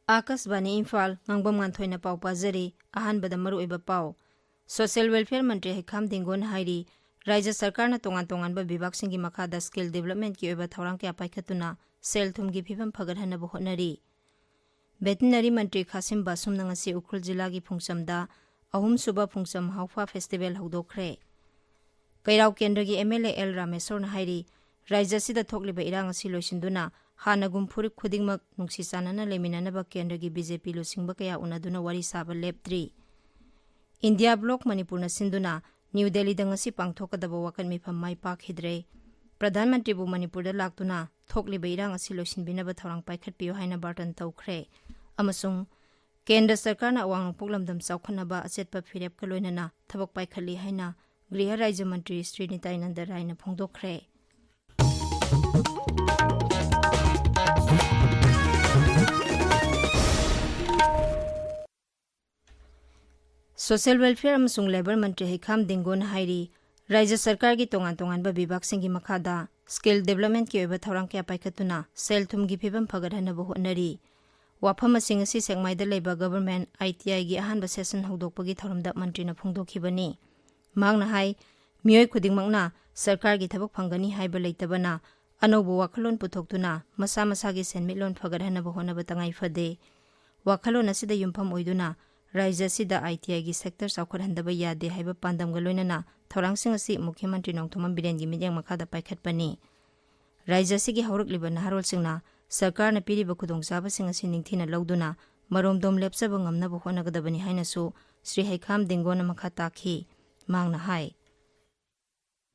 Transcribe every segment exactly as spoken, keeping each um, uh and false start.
ꯑꯥꯀꯥꯁꯕꯥꯅꯤ ꯏꯝꯐꯥꯜ, ꯉꯥꯡꯕꯝ ꯉꯥꯟꯊꯣꯏꯅ ꯄꯥꯎ ꯄꯥꯖꯔꯤ꯫ ꯑꯍꯥꯟꯕꯗ ꯃꯔꯨꯑꯣꯏꯕ ꯄꯥꯎ꯫ ꯁꯣꯁꯤꯌꯦꯜ ꯋꯦꯜꯐꯤꯌꯔ ꯃꯟꯇ꯭ꯔꯤ ꯍꯩꯈꯥꯝ ꯗꯦꯡꯒꯣꯟ ꯍꯥꯏꯔꯤ, ꯔꯥꯖ꯭ꯌ ꯁꯔꯀꯥꯔꯅ ꯇꯣꯉꯥꯟ ꯇꯣꯉꯥꯟꯕ ꯕꯤꯚꯥꯒꯁꯤꯡꯒꯤ ꯃꯈꯥꯗ ꯁ꯭ꯀꯤꯜ ꯗꯤꯕꯂꯞꯃꯦꯟꯠꯀꯤ ꯑꯣꯏꯕ ꯊꯧꯔꯥꯡ ꯀꯌꯥ ꯄꯥꯏꯈꯠꯇꯨꯅ ꯁꯦꯜ ꯊꯨꯝꯒꯤ ꯐꯤꯕꯝ ꯐꯒꯠꯍꯟꯅꯕ ꯍꯣꯠꯅꯔꯤ꯫ ꯚꯦꯇꯤꯅꯔꯤ ꯃꯟꯇ꯭ꯔꯤ ꯈꯥꯁꯤꯝ ꯕꯥꯁꯨꯝꯅ ꯉꯁꯤ ꯎꯈ꯭ꯔꯨꯜ ꯖꯤꯂꯥꯒꯤ ꯐꯨꯡꯆꯝꯗ ꯑꯍꯨꯝꯁꯨꯕ ꯐꯨꯡꯆꯝ ꯍꯥꯎꯐꯥ ꯐꯦꯁꯇꯤꯚꯦꯜ ꯍꯧꯗꯣꯛꯈ꯭ꯔꯦ꯫ ꯀꯩꯔꯥꯎ ꯀꯦꯟꯗ꯭ꯔꯒꯤ ꯑꯦꯝ ꯑꯦꯜ ꯑꯦ ꯑꯦꯜ ꯔꯥꯃꯦꯁꯣꯔꯅ ꯍꯥꯏꯔꯤ, ꯔꯥꯖ꯭ꯌ ꯑꯁꯤꯗ ꯊꯣꯛꯂꯤꯕ ꯏꯔꯥꯡ ꯑꯁꯤ ꯂꯣꯏꯁꯤꯟꯗꯨꯅ ꯍꯥꯟꯅꯒꯨꯝ ꯐꯨꯔꯨꯞ ꯈꯨꯗꯤꯡꯃꯛ ꯅꯨꯡꯁꯤ ꯆꯥꯟꯅꯅ ꯂꯩꯃꯤꯟꯅꯅꯕ ꯀꯦꯟꯗ꯭ꯔꯒꯤ ꯕꯤ ꯖꯦ ꯄꯤ ꯂꯨꯆꯤꯡꯕ ꯀꯌꯥ ꯎꯅꯗꯨꯅ ꯋꯥꯔꯤ ꯁꯥꯕ ꯂꯦꯞꯇ꯭ꯔꯤ꯫ ꯏꯟꯗꯤꯌꯥ ꯕ꯭ꯂꯣꯛ ꯃꯅꯤꯄꯨꯔꯅ ꯁꯤꯟꯗꯨꯅ ꯅ꯭ꯌꯨ ꯗꯦꯜꯂꯤꯗ ꯉꯁꯤ ꯄꯥꯡꯊꯣꯛꯀꯗꯕ ꯋꯥꯀꯠ ꯃꯤꯐꯝ ꯃꯥꯏ ꯄꯥꯛꯈꯤꯗ꯭ꯔꯦ꯫ ꯄ꯭ꯔꯙꯥꯟ ꯃꯟꯇ꯭ꯔꯤꯕꯨ ꯃꯅꯤꯄꯨꯔꯗ ꯂꯥꯛꯇꯨꯅ ꯊꯣꯛꯂꯤꯕ ꯏꯔꯥꯡ ꯑꯁꯤ ꯂꯣꯏꯁꯤꯟꯕꯤꯅꯕ ꯊꯧꯔꯥꯡ ꯄꯥꯏꯈꯠꯄꯤꯌꯨ ꯍꯥꯏꯅ ꯕꯥꯔꯇꯟ ꯇꯧꯈ꯭ꯔꯦ꯫ ꯑꯃꯁꯨꯡ ꯀꯦꯟꯗ꯭ꯔ ꯁꯔꯀꯥꯔꯅ ꯑꯋꯥꯡ ꯅꯣꯡꯄꯣꯛ ꯂꯝꯗꯝ ꯆꯥꯎꯈꯠꯅꯕ ꯑꯆꯦꯠꯄ ꯐꯤꯔꯦꯞꯀ ꯂꯣꯏꯅꯅ ꯊꯕꯛ ꯄꯥꯏꯈꯠꯂꯤ ꯍꯥꯏꯅ ꯒ꯭ꯔꯤꯍ ꯔꯥꯖ꯭ꯌ ꯃꯟꯇ꯭ꯔꯤ ꯁ꯭ꯔꯤ ꯅꯤꯇꯥꯏꯅꯟꯗ ꯔꯥꯏꯅ ꯐꯣꯡꯗꯣꯛꯈ꯭ꯔꯦ꯫ ꯁꯣꯁꯤꯌꯦꯜ ꯋꯦꯜꯐꯤꯌꯔ ꯑꯃꯁꯨꯡ ꯂꯦꯕꯔ ꯃꯟꯇ꯭ꯔꯤ ꯍꯩꯈꯥꯝ ꯗꯦꯡꯒꯣꯟꯅ ꯍꯥꯏꯔꯤ, ꯔꯥꯖ꯭ꯌ ꯁꯔꯀꯥꯔꯒꯤ ꯇꯣꯉꯥꯟ ꯇꯣꯉꯥꯟꯕ ꯕꯤꯚꯥꯒꯁꯤꯡꯒꯤ ꯃꯈꯥꯗ ꯁ꯭ꯀꯤꯜ ꯗꯤꯕꯂꯞꯃꯦꯟꯠꯀꯤ ꯑꯣꯏꯕ ꯊꯧꯔꯥꯡ ꯀꯌꯥ ꯄꯥꯏꯈꯠꯇꯨꯅ ꯁꯦꯜ ꯊꯨꯝꯒꯤ ꯐꯤꯕꯝ ꯐꯒꯠꯍꯟꯅꯕ ꯍꯣꯠꯅꯔꯤ꯫ ꯋꯥꯐꯝ ꯑꯁꯤꯡ ꯑꯁꯤ ꯁꯦꯛꯃꯥꯏꯗ ꯂꯩꯕ ꯒꯚꯔꯟꯃꯦꯟꯠ ꯑꯥꯏ ꯇꯤ ꯑꯥꯏꯒꯤ ꯑꯍꯥꯟꯕ ꯁꯦꯁꯟ ꯍꯧꯗꯣꯛꯄꯒꯤ ꯊꯧꯔꯝꯗ ꯃꯟꯇ꯭ꯔꯤꯅ ꯐꯣꯡꯗꯣꯛꯈꯤꯕꯅꯤ꯫ ꯃꯍꯥꯛꯅ ꯍꯥꯏ, ꯃꯤꯑꯣꯏ ꯈꯨꯗꯤꯡꯃꯛꯅ ꯁꯔꯀꯥꯔꯒꯤ ꯊꯕꯛ ꯐꯪꯒꯅꯤ ꯍꯥꯏꯕ ꯂꯩꯇꯕꯅ ꯑꯅꯧꯕ ꯋꯥꯈꯜꯂꯣꯟ ꯄꯨꯊꯣꯛꯇꯨꯅ ꯃꯁꯥ ꯃꯁꯥꯒꯤ ꯁꯦꯟꯃꯤꯠꯂꯣꯟ ꯐꯒꯠꯍꯟꯅꯕ ꯍꯣꯠꯅꯕ ꯇꯉꯥꯏ ꯐꯗꯦ꯫ ꯋꯥꯈꯜꯂꯣꯟ ꯑꯁꯤꯗ ꯌꯨꯝꯐꯝ ꯑꯣꯏꯗꯨꯅ ꯔꯥꯖ꯭ꯌ ꯑꯁꯤꯗ ꯑꯥꯏ ꯇꯤ ꯑꯥꯏꯒꯤ ꯁꯦꯛꯇꯔ ꯆꯥꯎꯈꯠꯍꯟꯗꯕ ꯌꯥꯗꯦ ꯍꯥꯏꯕ ꯄꯥꯟꯗꯝꯒ ꯂꯣꯏꯅꯅ ꯊꯧꯔꯥꯡꯁꯤꯡ ꯑꯁꯤ ꯃꯨꯈ꯭ꯌ ꯃꯟꯇ꯭ꯔꯤ ꯅꯣꯡꯊꯣꯝꯕꯝ ꯕꯤꯔꯦꯟꯒꯤ ꯃꯤꯠꯌꯦꯡ ꯃꯈꯥꯗ ꯄꯥꯏꯈꯠꯄꯅꯤ꯫ ꯔꯥꯖ꯭ꯌ ꯑꯁꯤꯒꯤ ꯍꯧꯔꯛꯂꯤꯕ ꯅꯍꯥꯔꯣꯜꯁꯤꯡꯅ ꯁꯔꯀꯥꯔꯅ ꯄꯤꯔꯤꯕ ꯈꯨꯗꯣꯡꯆꯥꯕꯁꯤꯡ ꯑꯁꯤ ꯅꯤꯡꯊꯤꯅ ꯂꯧꯗꯨꯅ ꯃꯔꯣꯝꯗꯣꯝ ꯂꯦꯞꯆꯕ ꯉꯝꯅꯕ ꯍꯣꯠꯅꯒꯗꯕꯅꯤ ꯍꯥꯏꯅꯁꯨ ꯁ꯭ꯔꯤ ꯍꯩꯈꯥꯝ ꯗꯦꯡꯒꯣꯟꯅ ꯃꯈꯥ ꯇꯥꯈꯤ꯫ ꯃꯍꯥꯛꯅ ꯍꯥꯏ,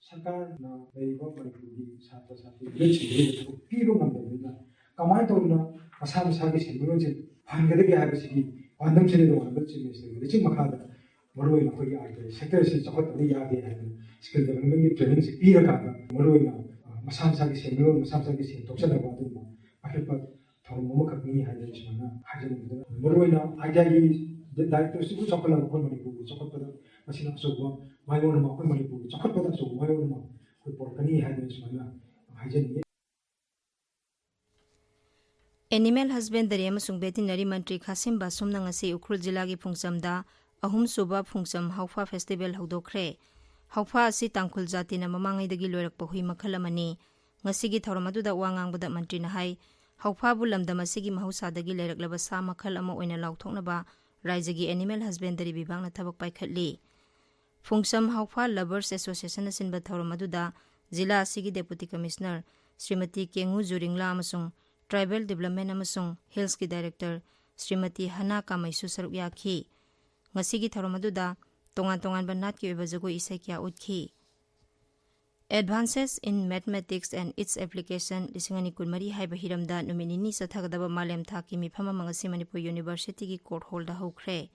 ꯁꯔꯀꯥꯔꯅ ꯂꯩꯔꯤꯕ ꯃꯅꯤꯄꯨꯔꯒꯤ ꯁꯥꯇ꯭ꯔ ꯁꯥꯇ꯭ꯔꯤ ꯌꯨꯠꯁꯤꯡꯁꯤꯗ ꯊꯕꯛ ꯄꯤꯕ ꯉꯝꯗꯕꯅꯤꯅ ꯀꯃꯥꯏꯅ ꯇꯧꯗꯅ ꯃꯁꯥ ꯃꯁꯥꯒꯤ ꯁꯦꯟꯃꯤꯠꯂꯣꯟꯁꯦ ꯐꯍꯟꯒꯗꯒꯦ ꯍꯥꯏꯕꯁꯤꯒꯤ ꯄꯥꯟꯗꯝꯁꯤꯅ ꯇꯣꯉꯥꯟꯕ ꯆꯤꯐ ꯃꯤꯅꯤꯁꯇꯔꯒꯤ ꯂꯨꯆꯤꯡ ꯃꯈꯥꯗ ꯃꯔꯨꯑꯣꯏꯅ ꯑꯩꯈꯣꯏꯒꯤ ꯑꯥꯏ ꯇꯤ ꯑꯥꯏ ꯁꯦꯛꯇꯔ ꯑꯁꯤ ꯆꯥꯎꯈꯠꯇꯕ ꯌꯥꯗꯦ ꯍꯥꯏꯗꯅ ꯁ꯭ꯀꯤꯜ ꯗꯤꯕꯂꯞꯃꯦꯟꯒꯤ ꯇ꯭ꯔꯦꯅꯤꯡꯁꯤ ꯄꯤꯔꯀꯥꯟꯗ ꯃꯔꯨꯑꯣꯏꯅ, ꯑ, ꯃꯁꯥ ꯃꯁꯥꯒꯤ ꯁꯦꯟꯃꯤꯠꯂꯣꯟ, ꯃꯁꯥ ꯃꯁꯥꯒꯤ ꯁꯦꯟ ꯊꯣꯛꯆꯅꯕ ꯑꯗꯨꯒꯨꯝꯕ ꯄꯥꯏꯈꯠꯄ ꯊꯧꯔꯝ ꯑꯃꯈꯛꯅꯤ ꯍꯥꯏꯗꯅ ꯁꯨꯃꯥꯏꯅ ꯍꯥꯏꯖꯅꯤꯡꯕꯗ, ꯃꯔꯨꯑꯣꯏꯅ ꯑꯥꯏ ꯇꯤ ꯑꯥꯏꯒꯤ ꯗꯥꯏꯔꯦꯛꯇꯔꯁꯤꯕꯨ ꯆꯥꯎꯈꯠꯂꯕ ꯑꯩꯈꯣꯏ ꯃꯅꯤꯄꯨꯔꯒꯤ ꯆꯥꯎꯈꯠꯄꯗ ꯃꯁꯤꯅ ꯑꯆꯧꯕ ꯃꯥꯏꯑꯣꯟ ꯑꯃ, ꯑꯩꯈꯣꯏ ꯃꯅꯤꯄꯨꯔꯒꯤ ꯆꯥꯎꯈꯠꯄꯗ ꯑꯆꯧꯕ ꯃꯥꯏꯑꯣꯟ ꯑꯃ ꯑꯩꯈꯣꯏ ꯄꯨꯔꯛꯀꯅꯤ ꯍꯥꯏꯗꯅ ꯁꯨꯃꯥꯏꯅ ꯍꯥꯏꯖꯅꯤꯡꯉꯤ꯫ Animal Husbandry ꯑꯃꯁꯨꯡ Veterinary ꯃꯟꯇ꯭ꯔꯤ ꯈꯥꯁꯤꯝ ꯕꯥꯁꯨꯝꯅ ꯉꯁꯤ ꯎꯈ꯭ꯔꯨꯜ ꯖꯤꯂꯥꯒꯤ ꯐꯨꯡꯆꯝꯗ ꯑꯍꯨꯝꯁꯨꯕ ꯐꯨꯡꯆꯝ ꯍꯥꯎꯐꯥ ꯐꯦꯁꯇꯤꯚꯦꯜ ꯍꯧꯗꯣꯛꯈ꯭ꯔꯦ꯫ ꯍꯥꯎꯐꯥ ꯑꯁꯤ ꯇꯥꯡꯈꯨꯜ ꯖꯥꯇꯤꯅ ꯃꯃꯥꯡꯉꯩꯗꯒꯤ ꯂꯣꯏꯔꯛꯄ ꯍꯨꯏ ꯃꯈꯜ ꯑꯃꯅꯤ꯫ ꯉꯁꯤꯒꯤ ꯊꯧꯔꯝ ꯑꯗꯨꯗ ꯋꯥ ꯉꯥꯡꯕꯗ ꯃꯟꯇ꯭ꯔꯤꯅ ꯍꯥꯏ, ꯍꯥꯎꯐꯥꯕꯨ ꯂꯝꯗꯝ ꯑꯁꯤꯒꯤ ꯃꯍꯧꯁꯥꯗꯒꯤ ꯂꯩꯔꯛꯂꯕ ꯁꯥ ꯃꯈꯜ ꯑꯃ ꯑꯣꯏꯅ ꯂꯥꯎꯊꯣꯛꯅꯕ ꯔꯥꯏꯖꯒꯤ Animal Husbandry ꯕꯤꯚꯥꯒꯅ ꯊꯕꯛ ꯄꯥꯏꯈꯠꯂꯤ꯫ ꯐꯨꯡꯁꯝ ꯍꯥꯎꯐꯥ Lovers Association ꯅ ꯁꯤꯟꯕ ꯊꯧꯔꯝ ꯑꯗꯨꯗ ꯖꯤꯂꯥ ꯑꯁꯤꯒꯤ Deputy Commissioner ꯁ꯭ꯔꯤꯃꯇꯤ ꯀꯦꯉꯨ ꯖꯨꯔꯤꯡꯂꯥ ꯑꯃꯁꯨꯡ Tribal Development ꯑꯃꯁꯨꯡ Hills ꯀꯤ Director ꯁ꯭ꯔꯤꯃꯇꯤ ꯍꯅꯥ ꯀꯥꯃꯩꯁꯨ ꯁꯔꯨꯛ ꯌꯥꯈꯤ꯫ ꯉꯁꯤꯒꯤ ꯊꯧꯔꯝ ꯑꯗꯨꯗ ꯇꯣꯉꯥꯟ ꯇꯣꯉꯥꯟꯕ ꯅꯥꯠꯀꯤ ꯑꯣꯏꯕ ꯖꯒꯣꯏ ꯏꯁꯩ ꯀꯌꯥ ꯎꯠꯈꯤ꯫ Advances in Mathematics and Its Application ꯂꯤꯁꯤꯡ ꯑꯅꯤ ꯀꯨꯟꯃꯔꯤ ꯍꯥꯏꯕ ꯍꯤꯔꯝꯗ ꯅꯨꯃꯤꯠ ꯅꯤꯅꯤ ꯆꯠꯊꯒꯗꯕ ꯃꯥꯂꯦꯝ ꯊꯥꯛꯀꯤ ꯃꯤꯐꯝ ꯑꯃ ꯉꯁꯤ ꯃꯅꯤꯄꯨꯔ University ꯒꯤ court hall ꯗ ꯍꯧꯈ꯭ꯔꯦ꯫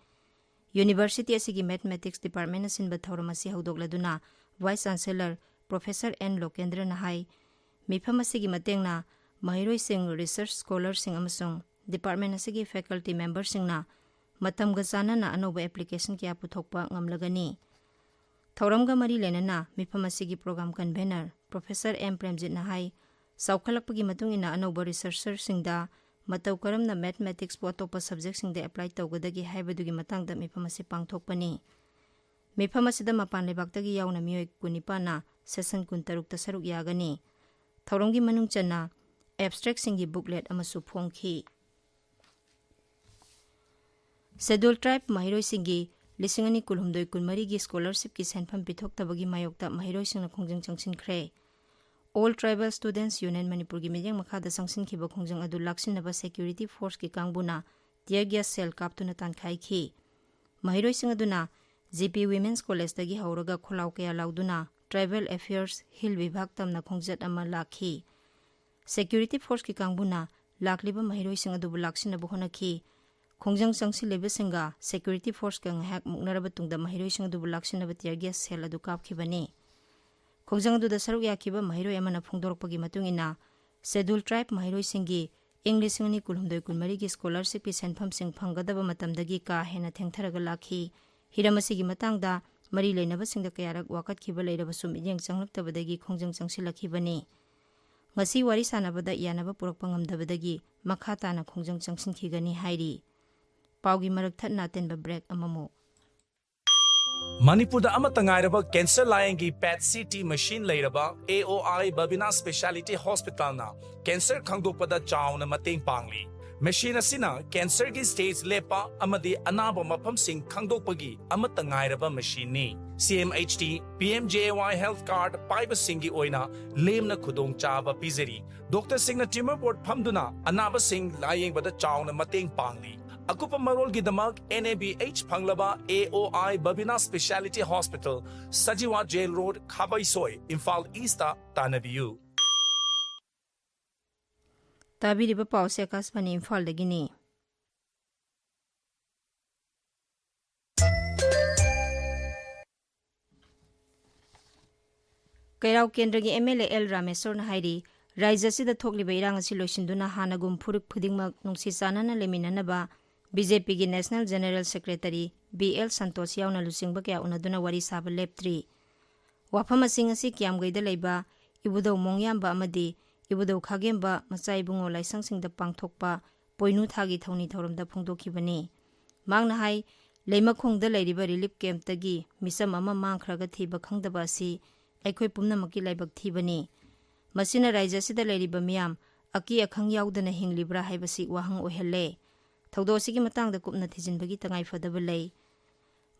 University ꯑꯁꯤꯒꯤ Mathematics Department ꯅ ꯁꯤꯟꯕ ꯊꯧꯔꯝ ꯑꯁꯤ ꯍꯧꯗꯣꯛꯂꯗꯨꯅ Vice Chancellor Professor ꯑꯦꯟ ꯂꯣꯀꯦꯟꯗ꯭ꯔꯅ ꯍꯥꯏ, ꯃꯤꯐꯝ ꯑꯁꯤꯒꯤ ꯃꯇꯦꯡꯅ ꯃꯍꯩꯔꯣꯏꯁꯤꯡ, research scholar ꯁꯤꯡ ꯑꯃꯁꯨꯡ department ꯑꯁꯤꯒꯤ faculty member ꯁꯤꯡꯅ ꯃꯇꯝꯒ ꯆꯥꯟꯅꯅ ꯑꯅꯧꯕ application ꯀꯌꯥ ꯄꯨꯊꯣꯛꯄ ꯉꯝꯂꯒꯅꯤ꯫ ꯊꯧꯔꯝꯒ ꯃꯔꯤ ꯂꯩꯅꯅ ꯃꯤꯐꯝ ꯑꯁꯤꯒꯤ program convener Professor ꯑꯦꯝ ꯄ꯭ꯔꯦꯝꯖꯤꯠꯅ ꯍꯥꯏ, ꯆꯥꯎꯈꯠꯂꯛꯄꯒꯤ ꯃꯇꯨꯡ ꯏꯟꯅ ꯑꯅꯧꯕ researcher ꯁꯤꯡꯗ ꯃꯇꯧ ꯀꯔꯝꯅ Mathematics ꯄꯨ ꯑꯇꯣꯞꯄ subject ꯁꯤꯡꯗ apply ꯇꯧꯒꯗꯒꯦ ꯍꯥꯏꯕꯗꯨꯒꯤ ꯃꯇꯥꯡꯗ ꯃꯤꯐꯝ ꯑꯁꯤ ꯄꯥꯡꯊꯣꯛꯄꯅꯤ꯫ ꯃꯤꯐꯝ ꯑꯁꯤꯗ ꯃꯄꯥꯟ ꯂꯩꯕꯥꯛꯇꯒꯤ ꯌꯥꯎꯅ ꯃꯤꯑꯣꯏ ꯀꯨꯟꯅꯤꯄꯥꯟꯅ session ꯀꯨꯟꯇꯔꯨꯛꯇ ꯁꯔꯨꯛ ꯌꯥꯒꯅꯤ꯫ ꯊꯧꯔꯝꯒꯤ ꯃꯅꯨꯡ ꯆꯟꯅ abstract ꯁꯤꯡꯒꯤ booklet ꯑꯃꯁꯨ ꯐꯣꯡꯈꯤ꯫ Scheduled Tribe ꯃꯍꯩꯔꯣꯏꯁꯤꯡꯒꯤ ꯂꯤꯁꯤꯡ ꯑꯅꯤ ꯀꯨꯟꯍꯨꯝꯗꯣꯏ ꯀꯨꯟꯃꯔꯤꯒꯤ scholarship ꯀꯤ ꯁꯦꯟꯐꯝ ꯄꯤꯊꯣꯛꯇꯕꯒꯤ ꯃꯥꯌꯣꯛꯇ ꯃꯍꯩꯔꯣꯏꯁꯤꯡꯅ ꯈꯣꯡꯖꯪ ꯆꯪꯁꯤꯟꯈ꯭ꯔꯦ꯫ All Tribal Students Union ꯃꯅꯤꯄꯨꯔꯒꯤ ꯃꯤꯠꯌꯦꯡ ꯃꯈꯥꯗ ꯆꯪꯁꯤꯟꯈꯤꯕ ꯈꯣꯡꯖꯪ ꯑꯗꯨ ꯂꯥꯛꯁꯤꯟꯅꯕ security force ꯀꯤ ꯀꯥꯡꯕꯨꯅ tear gas shell ꯀꯥꯞꯇꯨꯅ ꯇꯥꯟꯈꯥꯏꯈꯤ꯫ ꯃꯍꯩꯔꯣꯏꯁꯤꯡ ꯑꯗꯨꯅ G P Women's College ꯇꯒꯤ ꯍꯧꯔꯒ ꯈꯣꯜꯂꯥꯎ ꯀꯌꯥ ꯂꯥꯎꯗꯨꯅ Tribal Affairs Hill ꯚꯤꯚꯥꯒ ꯇꯝꯅ ꯈꯣꯡꯆꯠ ꯑꯃ ꯂꯥꯛꯈꯤ꯫ Security force ꯀꯤ ꯀꯥꯡꯕꯨꯅ ꯂꯥꯛꯂꯤꯕ ꯃꯍꯩꯔꯣꯏꯁꯤꯡ ꯑꯗꯨꯕꯨ ꯂꯥꯛꯁꯤꯟꯅꯕ ꯍꯣꯠꯅꯈꯤ꯫ ꯈꯣꯡꯖꯪ ꯆꯪꯁꯤꯜꯂꯤꯕꯁꯤꯡꯒ security force ꯀ ꯉꯥꯏꯍꯥꯛ ꯃꯨꯛꯅꯔꯕ ꯇꯨꯡꯗ ꯃꯍꯩꯔꯣꯏꯁꯤꯡ ꯑꯗꯨꯕꯨ ꯂꯥꯛꯁꯤꯟꯅꯕ tear gas shell ꯑꯗꯨ ꯀꯥꯞꯈꯤꯕꯅꯤ꯫ ꯈꯣꯡꯖꯪ ꯑꯗꯨꯗ ꯁꯔꯨꯛ ꯌꯥꯈꯤꯕ ꯃꯍꯩꯔꯣꯏ ꯑꯃꯅ ꯐꯣꯡꯗꯣꯔꯛꯄꯒꯤ ꯃꯇꯨꯡ ꯏꯟꯅ, Scheduled Tribe ꯃꯍꯩꯔꯣꯏꯁꯤꯡꯒꯤ ꯏꯪ ꯂꯤꯁꯤꯡ ꯑꯅꯤ ꯀꯨꯟꯍꯨꯝꯗꯣꯏ ꯀꯨꯟꯃꯔꯤꯒꯤ scholarship ꯀꯤ ꯁꯦꯟꯐꯝꯁꯤꯡ ꯐꯪꯒꯗꯕ ꯃꯇꯝꯗꯒꯤ ꯀꯥ ꯍꯦꯟꯅ ꯊꯦꯡꯊꯔꯒ ꯂꯥꯛꯈꯤ꯫ ꯍꯤꯔꯝ ꯑꯁꯤꯒꯤ ꯃꯇꯥꯡꯗ ꯃꯔꯤ ꯂꯩꯅꯕꯁꯤꯡꯗ ꯀꯌꯥꯔꯛ ꯋꯥꯀꯠꯈꯤꯕ ꯂꯩꯔꯕꯁꯨ ꯃꯤꯠꯌꯦꯡ ꯆꯪꯂꯛꯇꯕꯗꯒꯤ ꯈꯣꯡꯖꯪ ꯆꯪꯁꯤꯜꯂꯛꯈꯤꯕꯅꯤ꯫ ꯉꯁꯤ ꯋꯥꯔꯤ ꯁꯥꯟꯅꯕꯗ ꯌꯥꯅꯕ ꯄꯨꯔꯛꯄ ꯉꯝꯗꯕꯗꯒꯤ ꯃꯈꯥ ꯇꯥꯅ ꯈꯣꯡꯖꯪ ꯆꯪꯁꯤꯟꯈꯤꯒꯅꯤ ꯍꯥꯏꯔꯤ꯫ ꯄꯥꯎꯒꯤ ꯃꯔꯛ ꯊꯠꯅ ꯑꯇꯦꯟꯕ break ꯑꯃꯃꯨꯛ꯫ ꯃꯅꯤꯄꯨꯔꯗ ꯑꯃꯠꯇ ꯉꯥꯏꯔꯕ cancer ꯂꯥꯌꯦꯡꯒꯤ PET CT machine ꯂꯩꯔꯕ A O I Babina Speciality Hospitalꯅ cancer ꯈꯪꯗꯣꯛꯄꯗ ꯆꯥꯎꯅ ꯃꯇꯦꯡ ꯄꯥꯡꯂꯤ꯫ Machine ꯑꯁꯤꯅ cancerꯒꯤ stage ꯂꯦꯞꯄ ꯑꯃꯗꯤ ꯑꯅꯥꯕ ꯃꯐꯝꯁꯤꯡ ꯈꯪꯗꯣꯛꯄꯒꯤ ꯑꯃꯠꯇ ꯉꯥꯏꯔꯕ machineꯅꯤ꯫ C M H T, P M J A Y health card ꯄꯥꯏꯕꯁꯤꯡꯒꯤ ꯑꯣꯏꯅ ꯂꯦꯝꯅ ꯈꯨꯗꯣꯡꯆꯥꯕ ꯄꯤꯖꯔꯤ꯫ Doctorꯁꯤꯡꯅ tumor board ꯐꯝꯗꯨꯅ ꯑꯅꯥꯕꯁꯤꯡ ꯂꯥꯌꯦꯡꯕꯗ ꯆꯥꯎꯅ ꯃꯇꯦꯡ ꯄꯥꯡꯂꯤ꯫ ꯑꯀꯨꯞꯄ ꯃꯔꯣꯜꯒꯤꯗꯃꯛ N A B H ꯐꯪꯂꯕ A O I Babina Speciality Hospital, Sajiwa Jail Road, ꯈꯥꯕꯩꯁꯣꯏ, Imphal Eastꯇ ꯇꯥꯟꯅꯕꯤꯌꯨ꯫ ꯇꯥꯕꯤꯔꯤꯕ ꯄꯥꯎꯁꯦ ꯑꯀꯥꯁꯕꯥꯅꯤ ꯏꯝꯐꯥꯜꯗꯒꯤꯅꯤ꯫ ꯀꯩꯔꯥꯎ ꯀꯦꯟꯗ꯭ꯔꯒꯤ M L A L ꯔꯥꯃꯦꯁꯣꯔꯅ ꯍꯥꯏꯔꯤ, ꯔꯥꯖ꯭ꯌ ꯑꯁꯤꯗ ꯊꯣꯛꯂꯤꯕ ꯏꯔꯥꯡ ꯑꯁꯤ ꯂꯣꯏꯁꯤꯟꯗꯨꯅ ꯍꯥꯟꯅꯒꯨꯝ ꯐꯨꯔꯨꯞ ꯈꯨꯗꯤꯡꯃꯛ ꯅꯨꯡꯁꯤ ꯆꯥꯟꯅꯅ ꯂꯩꯃꯤꯟꯅꯅꯕ B J Pꯒꯤ National General Secretary B L Santosh ꯌꯥꯎꯅ ꯂꯨꯆꯤꯡꯕ ꯀꯌꯥ ꯎꯅꯗꯨꯅ ꯋꯥꯔꯤ ꯁꯥꯕ ꯂꯦꯞꯇ꯭ꯔꯤ꯫ ꯋꯥꯐꯝꯁꯤꯡ ꯑꯁꯤ ꯀꯤꯌꯥꯝꯒꯩꯗ ꯂꯩꯕ ꯏꯕꯨꯙꯧ ꯃꯣꯡꯌꯥꯝꯕ ꯑꯃꯗꯤ ꯏꯕꯨꯙꯧ ꯈꯥꯒꯦꯝꯕ ꯃꯆꯥ ꯏꯕꯨꯡꯉꯣ ꯂꯥꯏꯁꯪꯁꯤꯡꯗ ꯄꯥꯡꯊꯣꯛꯄ ꯄꯣꯏꯅꯨ ꯊꯥꯒꯤ ꯊꯧꯅꯤ ꯊꯧꯔꯝꯗ ꯐꯣꯡꯗꯣꯛꯈꯤꯕꯅꯤ꯫ ꯃꯍꯥꯛꯅ ꯍꯥꯏ, ꯂꯩꯃꯈꯣꯡꯗ ꯂꯩꯔꯤꯕ relief campꯇꯒꯤ ꯃꯤꯆꯝ ꯑꯃ ꯃꯥꯡꯈ꯭ꯔꯒ ꯊꯤꯕ ꯈꯪꯗꯕ ꯑꯁꯤ ꯑꯩꯈꯣꯏ ꯄꯨꯝꯅꯃꯛꯀꯤ ꯂꯥꯏꯕꯛ ꯊꯤꯕꯅꯤ꯫ ꯃꯁꯤꯅ ꯔꯥꯖ꯭ꯌ ꯑꯁꯤꯗ ꯂꯩꯔꯤꯕ ꯃꯤꯌꯥꯝ ꯑꯀꯤ ꯑꯈꯪ ꯌꯥꯎꯗꯅ ꯍꯤꯡꯂꯤꯕ꯭ꯔꯥ ꯍꯥꯏꯕꯁꯤ ꯋꯥꯍꯪ ꯑꯣꯏꯍꯜꯂꯦ꯫ ꯊꯧꯗꯣꯛ ꯑꯁꯤꯒꯤ ꯃꯇꯥꯡꯗ ꯀꯨꯞꯅ ꯊꯤꯖꯤꯟꯕꯒꯤ ꯇꯉꯥꯏꯐꯗꯕ ꯂꯩ꯫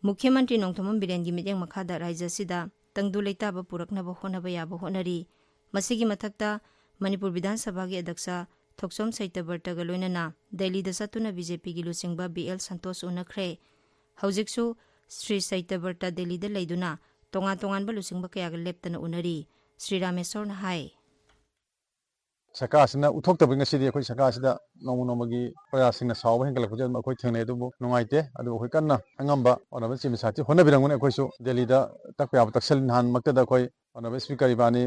ꯃꯨꯈ꯭ꯌ ꯃꯟꯇ꯭ꯔꯤ ꯅꯣꯡꯊꯣꯝꯕꯝ ꯕꯤꯔꯦꯟꯒꯤ ꯃꯤꯠꯌꯦꯡ ꯃꯈꯥꯗ ꯔꯥꯖ꯭ꯌ ꯑꯁꯤꯗ ꯇꯪꯗꯨ ꯂꯩꯇꯥꯕ ꯄꯨꯔꯛꯅꯕ ꯍꯣꯠꯅꯕ ꯌꯥꯕ ꯍꯣꯠꯅꯔꯤ꯫ ꯃꯁꯤꯒꯤ ꯃꯊꯛꯇ ꯃꯅꯤꯄꯨꯔ ꯕꯤꯙꯥꯟ ꯁꯚꯥꯒꯤ ꯑꯗ꯭ꯌꯛꯁ ꯊꯣꯛꯆꯣꯝ ꯁꯩꯇꯕ꯭ꯔꯇꯒ ꯂꯣꯏꯅꯅ ꯗꯦꯜꯂꯤꯗ ꯆꯠꯇꯨꯅ B J Pꯒꯤ ꯂꯨꯆꯤꯡꯕ B L ꯁꯟꯇꯣꯁ ꯎꯅꯈ꯭ꯔꯦ꯫ ꯍꯧꯖꯤꯛꯁꯨ ꯁ꯭ꯔꯤ ꯁꯩꯇꯕ꯭ꯔꯇ ꯗꯦꯜꯂꯤꯗ ꯂꯩꯗꯨꯅ ꯇꯣꯉꯥꯟ ꯇꯣꯉꯥꯟꯕ ꯂꯨꯆꯤꯡꯕ ꯀꯌꯥꯒ ꯂꯦꯞꯇꯅ ꯎꯅꯔꯤ꯫ ꯁ꯭ꯔꯤ ꯔꯥꯃꯦꯁꯣꯔꯅ ꯍꯥꯏ꯫ ꯁꯔꯀꯥꯔꯁꯤꯅ ꯎꯠꯊꯣꯛꯇꯕꯒꯤ ꯉꯁꯤꯗꯤ ꯑꯩꯈꯣꯏ ꯁꯔꯀꯥꯔꯁꯤꯗ ꯅꯣꯡꯃ ꯅꯣꯡꯃꯒꯤ ꯄ꯭ꯔꯖꯥꯁꯤꯡꯅ ꯁꯥꯎꯕ ꯍꯦꯟꯒꯠꯂꯛꯄꯁꯦ ꯑꯗꯨꯝ ꯑꯩꯈꯣꯏ ꯊꯦꯡꯅꯩ꯫ ꯑꯗꯨꯕꯨ ꯅꯨꯡꯉꯥꯏꯇꯦ꯫ ꯑꯗꯨꯕꯨ ꯑꯩꯈꯣꯏ ꯀꯟꯅ ꯑꯉꯝꯕ Honourable Chief Minister ꯍꯣꯠꯅꯕꯤꯔꯝꯒꯅꯤ꯫ ꯑꯩꯈꯣꯏꯁꯨ ꯗꯦꯜꯂꯤꯗ ꯇꯛꯄ ꯌꯥꯕ ꯇꯛꯁꯜꯂꯤ꯫ ꯅꯍꯥꯟꯃꯛꯇꯗ ꯑꯩꯈꯣꯏ Honourable Speaker ꯏꯕꯥꯅꯤ